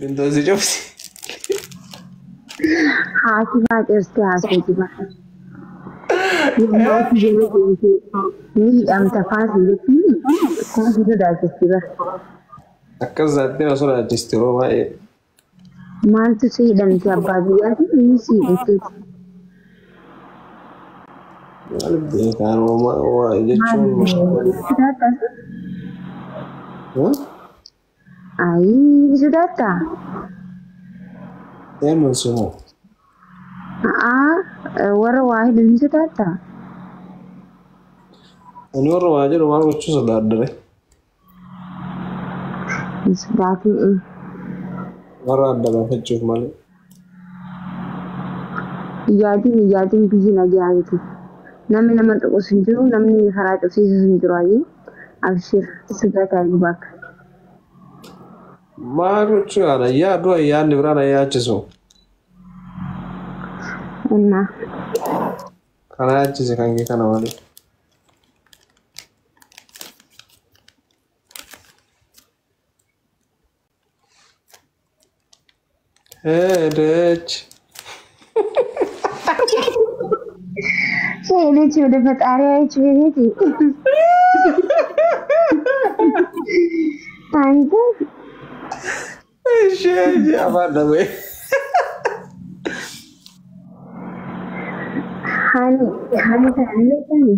Entonces yo sí. Haati faaxeessitee haasofti ba'a. Haati jala deemtee ni hidhamta faasi jechuun akkuma si sodaachisti bara. Akkas zaatti na sodaachisti yeroo baay'ee. Maaltu si hidhamte abbaa biyyaati inni si hidhateeti. Maal beekaan waa jechuun. Sodaattaa? Ayii ni sodaattaa? Eenyuun si moo? A'aa warra waa hidhu ni sodaattaa? Ani warra waa jedhu maal gochuu sodaadda? Hin sodaatin. Warra adda baafachuuf malee. Yaadin yaadin biyyi nagaa miti. Namni nama tuqus hin jiru, namni karaa cufsiisus hin jiru. Ayyee abshir sodaataa hin bakka. Maal gochuu yaada? Yaadu ayyaanni biraan ayyaachisu. Innaa. Kana yaachise kan kee kana malee. ሄደች ሄደች ወደ ፈጣሪያች ቤት። አንተ እሺ afaan dhabee. Hani hani kana ni beektani?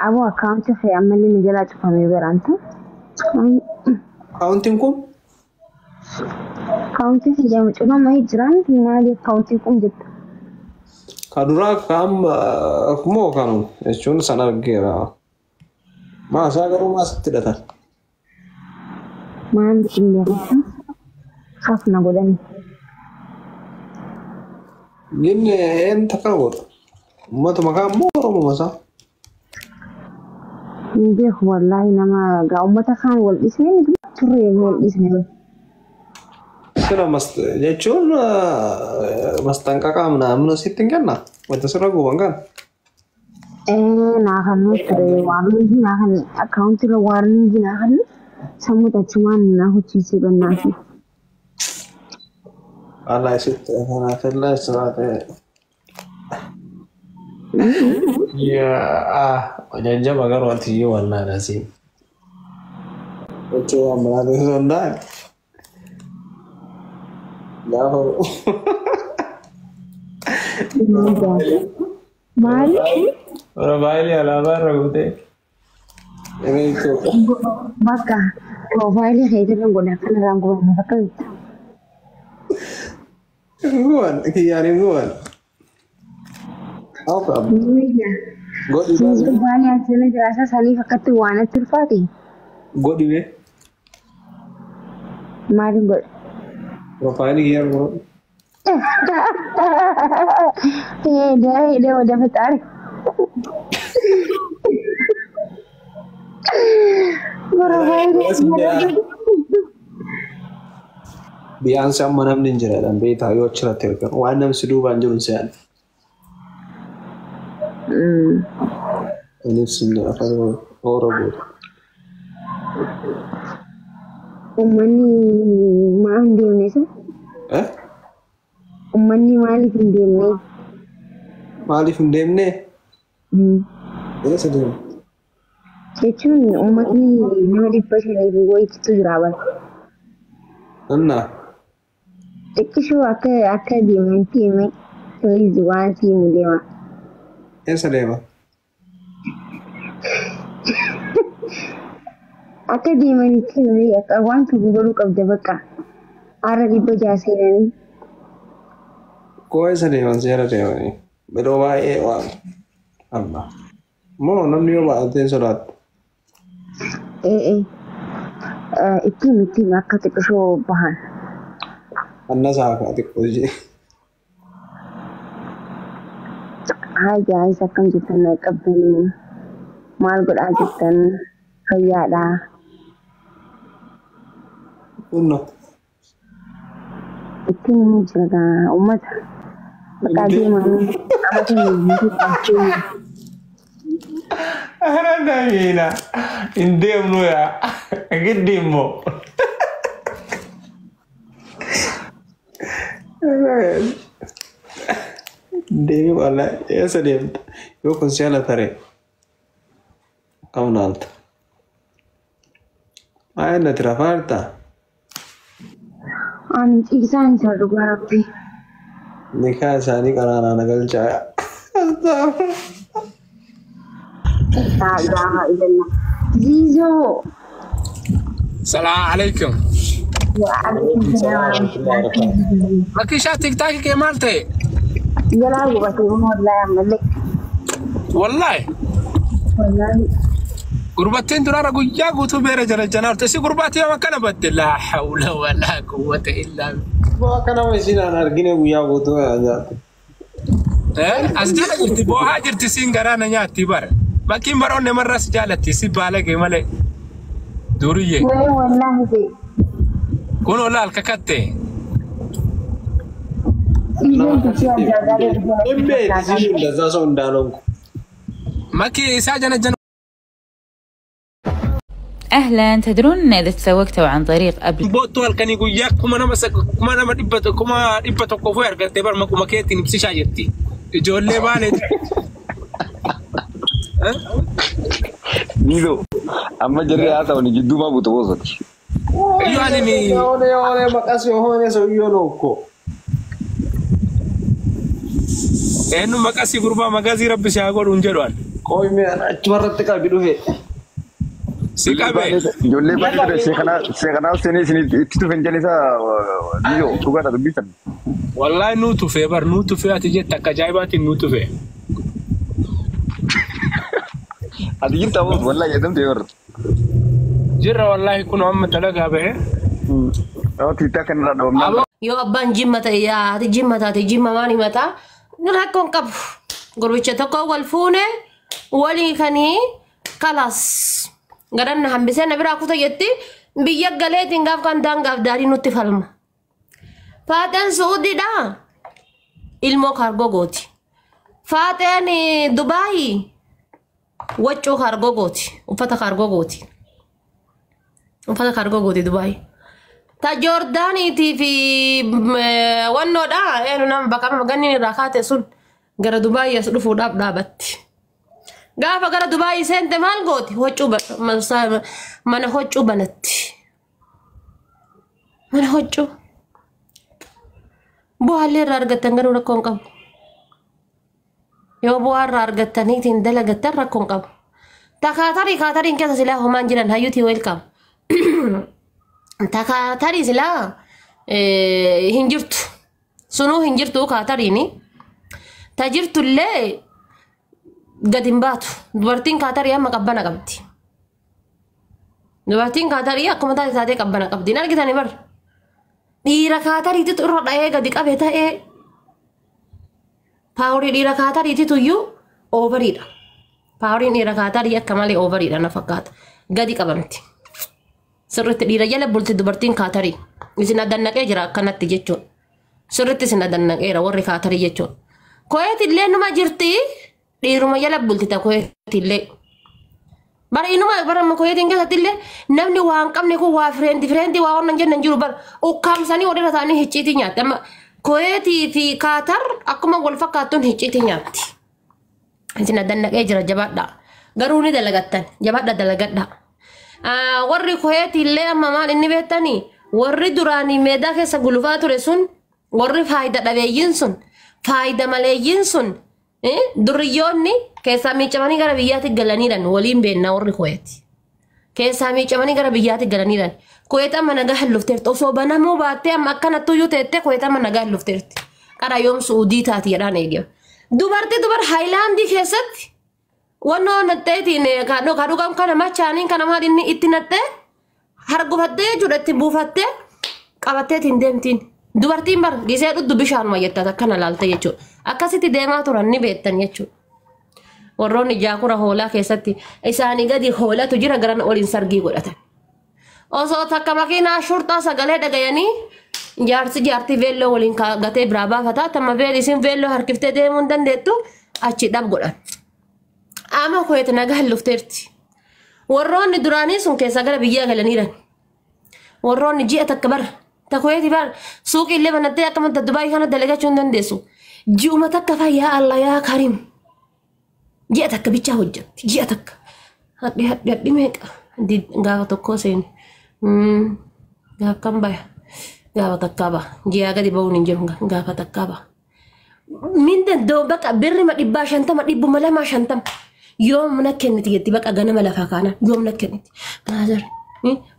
Aboo akkaawuntii kee ammallee ni jalaa cufamee jira anta. Akkaawuntiin kun Akkaawuntii kiyya cufamee jira miti maali akkaawuntiin kun jetta? Ka duraa ka amma moo kan jechuun san argeera. Maa isaa garuu maa sitti hidhatan? Maal hin beeku? Hafna godhani. Inni eenyu takka godha? Uummatuma kaan moo Oromuma isaa? Hin beeku wallaahi nama gaa uummata kaan wal dhisnee miti turre wal dhisne. Sila jechuun mastanqaqaa ምናምን sitti hin kenna? Wanta sirra guban kan? Naa kan ture waarningii naa kan akkaawuntii irra waarningii naa kan sammuu achumaan naa hojjiisee bannaafi. Wallahi sitti kanaaf illaa sibaate. Yaa jajjaba garuu ati iyyuu wallaahi asiin. Jechuun waan biraa ta'uu danda'a. Gaafa Maali? Profaayilii alaabaa irra guutee. Inni Itoophiyaa. Bakka piroofaayilii keetirra godha kanarraan gubanne fakkaata. Guban kiyyaan hin guban. Godhi. Baay'ee asirra jiraasa saniif akkatti waan natti ulfaate. Godhi bee. Maaliin godha? Profaayilii kiyyaan godhu. ሄደ ሄደ ወደ ፈጣሪ። Piroofaayilii. Biyyaansi amma namni hin jira beektaa yoo achirratti argamu waan namni si duubaan jiru hin se'an. Innis afaan Oromoodha. Uummanni maal hin deemne isa? Uummanni maaliif hin deemne? Maaliif hin deemne? Eessa deemu? Jechuun uummatni nama 500 fi wayiitu jira bara. Innaa? Xiqqishuu akka akka deeman hime please waan si himu deema. Eessa deema? Akka deemanitti hime akka waan tokko godhuu qabda bakka. Har'a 600 seenanii. Koo eessa deeman seera deemanii? Yeroo baay'ee waan amma. Moo namni yoo baay'atee hin sodaatu? Ee ittiin ittiin akka xiqqishoo bahan. Annasaa kaa xiqqoo ishee. Hi guys, akkam jirtan qabdanii maal godhaa jirtan fayyaadha. Kunno. Ittiin himuu jira gaa uummata. Bakka deemanii amata guutuu qabdee. Ara damiina hin deemnu yaa. Giddi immoo. Deemi wallaahi eessa deemta? Yoo kun si ala tare kam laalta? Maal nati rafaa jirtaa? Ani ciisaan jira dhugaa rabbi. Nikaa isaanii qaraanaa na galchaa. Laa ilaaha illallah. Ziizoo. Salaam alaikum. Wa'alaikum salaam. Bakki ishaa tiktaakii kee maal ta'e? Jalaa gubatee wallahi ammallee. Wallaahi. Wallahi. Gurbattiin duraara guyyaa guutuu beera jala janaa turte. Si gurbaatti yoo akkana batte laa hawla walaa quwwata illaa Boo akka nama isin aan argine guyyaa guutuu nyaate. As jala jirti boohaa jirti siin garaa na nyaatti bara. Bakkiin baroonni namarras jaalatti si baalagee malee. Duriyyee. Wee wallahi ta'e. Kun olaal kakatte. Ziizoon tuchii adda addaa Hin beekti siin እንደዛ ሰው እንዳልሆንኩ። Makki isaa jana jana أهلا. تدرون أن إذا تسوقتوا عن طريق أبل boottuu halkanii guyyaa 6100 fuudhee argattee bar maquma keetiin ibsishaa jirti. Ijoollee baanee. Nido, amma jarri haasa'uun jidduu maa buuta boosati. Iyyuu ani ni የሆነ የሆነ መቀስ የሆነ ሰውዬው ነው እኮ። eenyu maqasii gurbaa magazii rabbi si haa godhu hin jedhu ani. ቆይ achumarratti qabi dhufe. Si qabee. Ijoollee baay'ee ture seekanaa seenee isin itti tufen jalisa Nido dhugaadha dubbisan. Wallaahi nuu tufee bar nuu tufee ati jette akka ajaa'ibaatiin nuu tufee. Ati jirta boos wallaahi jedhamte bar. Jirra wallaahi kun amma dalagaa bahee. Tiitaa kanarraa dhabamnaan. Yoo abbaan jimma ta'e yaa haati jimma taate jimma maan himataa rakkoon qabu. Gurbicha tokko wal fuune walii kanii kalaas gadanna hambisee na biraa kuta jetti biyya galeetiin gaaf kan daangaaf daarii nutti falma. Faaxeen Suudiidhaa ilmoo kaargoo gooti. Faaxeen Dubaayii waccuu kaargoo gooti. Uffata kaargoo gooti. Uffata kaargoo gooti Dubaayii. Ta Joordaaniitii fi wannoodha eenyu nama bakka ganni irraa kaate sun gara Dubaayii as dhufuudhaaf dhaabatti. Gaafa gara Dubaayii seente maal gooti? Huccuu mana huccuu banatti. Mana huccuu. Bu'aallee irraa argattan garuu rakkoo hin qabu. Yoo bu'aa irraa argattaniitiin dalagattan rakkoo hin qabu. Ta kaatarii kaatariin keessa silaa homaan jiran hayyuutii welcome. Ta kaatarii silaa hin jirtu. Sunuu hin jirtu kaatariini. Ta jirtullee gad hin baatu. Dubartiin kaatarii amma qabbana qabdi. Dubartiin kaatarii akkuma taate taatee qabbana qabdi. Hin argitani bar. Dhiira kaatariititu irra dha'ee gadi qabe ta'ee paaworii dhiira kaatariititu iyyuu oovariidha. Paaworiin dhiira kaatarii akka malee oovariidha na fakkaata. Gadi qabamti. Sirriitti dhiira jala bulti dubartiin kaatarii. Isin adannaqee jira akkanatti jechuudha. Sirriitti isin adannaqeera warri kaatarii jechuudha. Koyeet illee numa jirti dhiiruma jala bulti ta koyeet illee. Bara inuma bara amma koyeetiin keessatti illee namni waa hin qabne kun waa fireendi fireendi waa wannan jennan jiru bara ukkaamsanii walirra taa'anii hicciitii nyaatti. Amma koyeetii fi kaatar akkuma wal fakkaattuun hicciitii nyaatti. Isin adannaqee jira jabaadha. Garuu ni dalagattan jabaadha dalagadha. Warri koyeetii illee amma maal inni beektanii warri duraanii meedaa keessa gulufaa ture sun warri faayida dhabeeyyiin sun faayida maleeyyiin sun duriyyoonni keessaa miicamanii gara biyyaatti galaniidhaan waliin beennaa warri koyeeti. Keessaa miicamanii gara biyyaatti galaniidhaan. Koyeet amma nagaa hallufteerti. Osoo banamuu baattee amma akkanattu iyyuu teettee koyeet amma nagaa hallufteerti. Qara yoom suudii taati jedhaan eegee. Dubartii dubar haayilaandii keessatti wannoo natteetiin kadhuqam kana machaaniin kana maal inni itti nattee hargufattee jechuudha itti buufattee qabatteetiin deemtiin. Dubartiin bar gisee dhudhu bishaanuma jettat akkana laalte jechuudha. Akkasitti deemaa turan ni beektan jechuudha. Warroonni jaakura hoolaa keessatti isaanii gadi hoolatu jira garan oliin sargii godhatan. Osoo takka makiinaa shurxaa sagalee dhagayanii jaarsi jaartii veelloo waliin gatee biraa baafataa tamma isin veelloo harkiftee deemuu hin dandeettu achi dhab godhan. Amma koyeet nagaa hallufteerti. Warroonni duraanii sun keessaa gara biyyaa galaniiran. Warroonni ji'a takka bara takkoyeeti bara suuqii illee banattee akka manta Dubaayii kana dalagachuu hin dandeessu. Ji'uma takka fayyaa Allah yaa Karim. Ji'a takka bichaa hojjetti. Ji'a takka. Hadhi hadhi hadhi meeqa? Gaafa tokkoo seeni. Gaafa kam baya? Gaafa takkaa ba'a. Ji'aa gadi ba'uun hin jiru gaafa takkaa ba'a. Mindan doo baqa birrima 150 250 yoom na kenniti jetti baqa ganama lafaa kaana yoom na kenniti. Maazar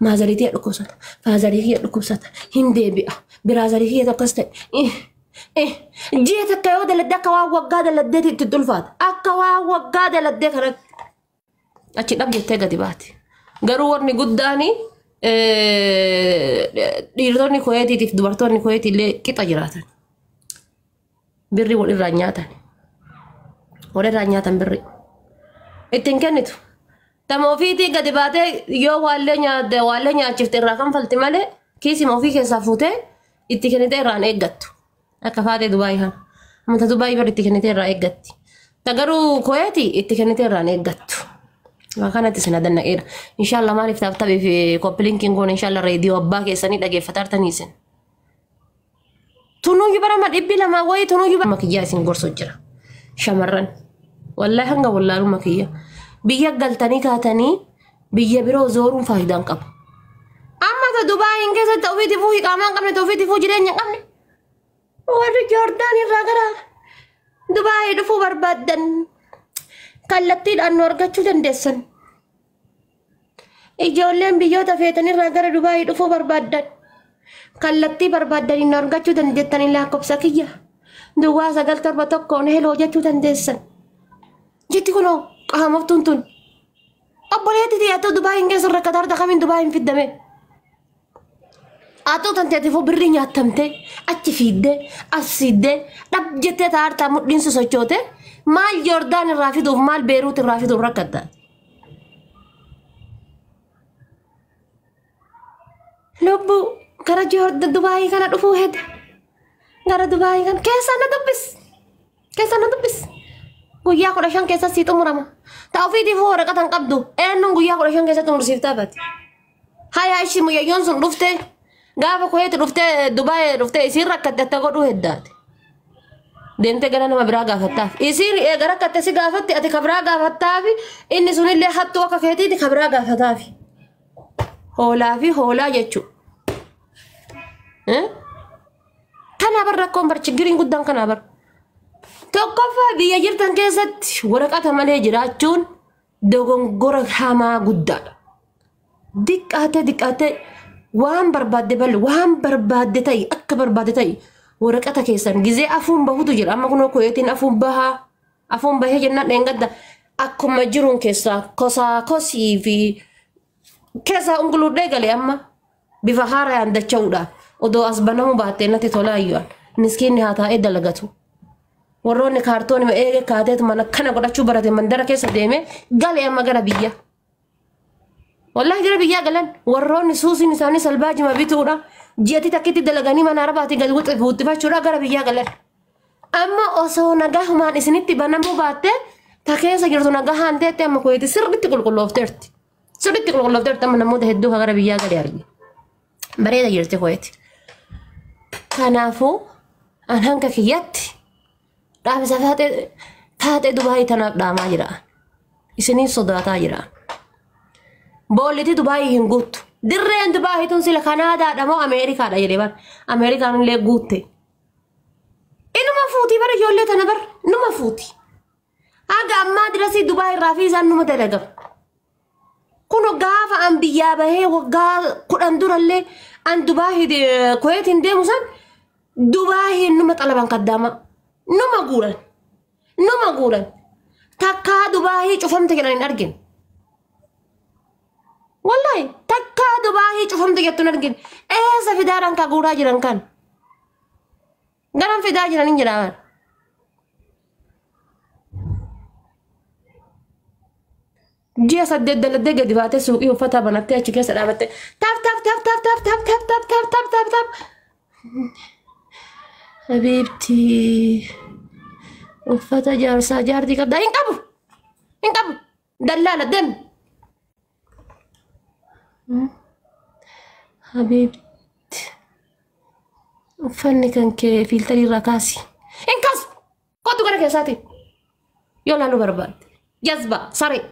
maazarii kiyya dhukkubsata faazarii kiyya dhukkubsata hin deebi'a biraazarii kiyya tokkos ta'e. Ji'a takka yoo daladde akka waan waggaa daladdeeti itti ulfaata akka waan waggaa daladdee kana achi dhab jettee gadi baati. Garuu warri guddaani dhiirtonni Kuweetiitiif dubartoonni Kuweetii illee qixa jiraatan. Birri wal irraa nyaatan. Wal irraa nyaatan birri. Ittiin kennitu. Tama ofiitii gadi baatee yoo waallee nyaatte waallee nyaachifte irraa kanfalti malee kiisima ofii keessaa fuutee itti kennitee irraan eeggattu. Akka faatee Dubaayii kana. Amanta Dubaayii bari itti kennitee irraa eeggatti. Ta garuu Kuweetii itti kennitee irraan eeggattu. Waa kanatti isin adannaqeera. Inshaallah maaliif taaf tapii fi koppilinkiin kun inshaallah reediyoo abbaa keessanii dhageeffatartanii isin. Tunuyyuu bara 200 wayii tunuyyuu bara kiyyaa isin gorsu jira. Shamarran. Wallahi hanga wallaaluma kiyya. Biyya galtanii kaatanii biyya biroo zooruun faayidaan qabu. Amma ta Dubaayin keessatti ofiitifuu hiqaamaa hin qabne ofiitifuu jireenya hin qabne. Warri Joordaan irraa gara Dubaayii dhufuu barbaaddan kallattiidhaan nu argachuu dandeessan. Ijoolleen biyyoota feetanirraa gara Dubaayii dhufuu barbaaddan kallattii barbaaddaniin nu argachuu dandeettanii lakkoofsa kiyya. Duwwaa 971 heloo jechuu dandeessan. Jetti kunoo qaamoftuun tun. Obboleetti dhiyaattuu Dubaayin keessa rakkataa harta kamiin Dubaayin fiddame. Atuu tanteetifuu birrii nyaattamte achi fiiddee as fiiddee dhab jettee taartaa mudhiin sosochoote maal Joordaan irraa fiduuf maal Beeruut irraa fiduuf rakkatta. Lubbuu gara Joordaan Dubaayii kana dhufuu hedda. Gara Dubaayii kana keessaa na dubbis. Keessaa na dubbis. Guyyaa 15 keessa sii xumurama. Ta ofiitiifuu waraqata hin qabdu. Eenyuun guyyaa 15 keessa xumursiif taphate. Hayaa ishii muyyayyoon sun dhufte gaafa Kuweet dhufte Dubaayii dhufte isiin rakkatte akka godhuu heddaate. Deemtee gara nama biraa gaafattaaf. Isiin eega rakkatte si gaafatti ati ka biraa gaafattaafi inni sunillee hattuu akka keetiiti ka biraa gaafataafi. Hoolaa fi hoolaa jechuudha. Kanaa bar rakkoon bar chiggiriin guddaan kanaa bar. Tokkoffaa biyya jirtan keessatti waraqata malee jiraachuun dogongora hamaa guddaadha. Diqqaatee diqqaatee waan barbaadde balli waan barbaadde ta'i akka barbaadde ta'i waraqata keessan gizee afuun bahutu jira. Amma kunoo Kuweetiin afuun bahaa afuun bahee jennaan dheengadda akkuma jiruun keessaa kosaa kosii fi keessaa unguluudhee galee amma bifa haaraan dacha'uudhaaf odoo as banamuu baattee natti tolaa iyyuu miskiinni haa taa'ee dalagatu. Warroonni kaartoonni eegee kaateetu mana kana godhachuu barate mandara keessa deemee galee amma gara biyya. Wallahi gara biyyaa galan warroonni suusiin isaanii salbaajima bituudha. Ji'atti takkitti dalaganii mana arabaatii gadi wuxxifachuudha gara biyyaa galan. Amma osoo nagahumaan isinitti banamuu baatte ta keessa jirtu nagahaan teette amma Kuweeti sirriitti qulqulloofteerti. Sirriitti qulqulloofteerti amma namoota hedduu gara biyyaa galee arge. Bareeda jirti Kuweeti. Kanaafuu an hanga kiyyatti dhaamsa faaxee Dubaayii tanaaf dhaamaa jira. Isiniin sodaataa jira. Boolliti Dubaayii hin guuttu. Dirreen Dubaayii tun sila Kanaadaadha moo Ameerikaadha jedhee bar. Ameerikaan illee guutte. Inuma fuutii bara ijoollee tana bar. Inuma fuuti. Haga ammaa dirasii Dubaayii irraa fi isaan numa dalagama. Kun gaafa an biyyaa bahee waggaa 10 durallee an Dubaayii Kuweetiin deemu san Dubaayiin numa xalaban kaddaama. Numa guuran. Numa guuran. Takkaa Dubaayii cufamte jedhan hin argine. Wallahi takkaa Dubaayii cufamte jettu hin argine. Eessa fidaadhaan ka guuraa jiran kan? Garan fidaa jiran hin jedhaa. Ji'a 8 daladdee gadi baatee suuqii uffata banattee achi keessa dhaabattee taaf taaf taaf taaf taaf taaf taaf taaf taaf taaf taaf taaf. Habiibti uffata jaarsaa jaartii qabdaa hin qabu hin qabu dallaala deemi. Habiibti. Uffanni kan kee fiiltarii irraa kaasi. Hin kaasu! Kottu gara keessaati. Yoo laaluu barbaadde. Jazba saree.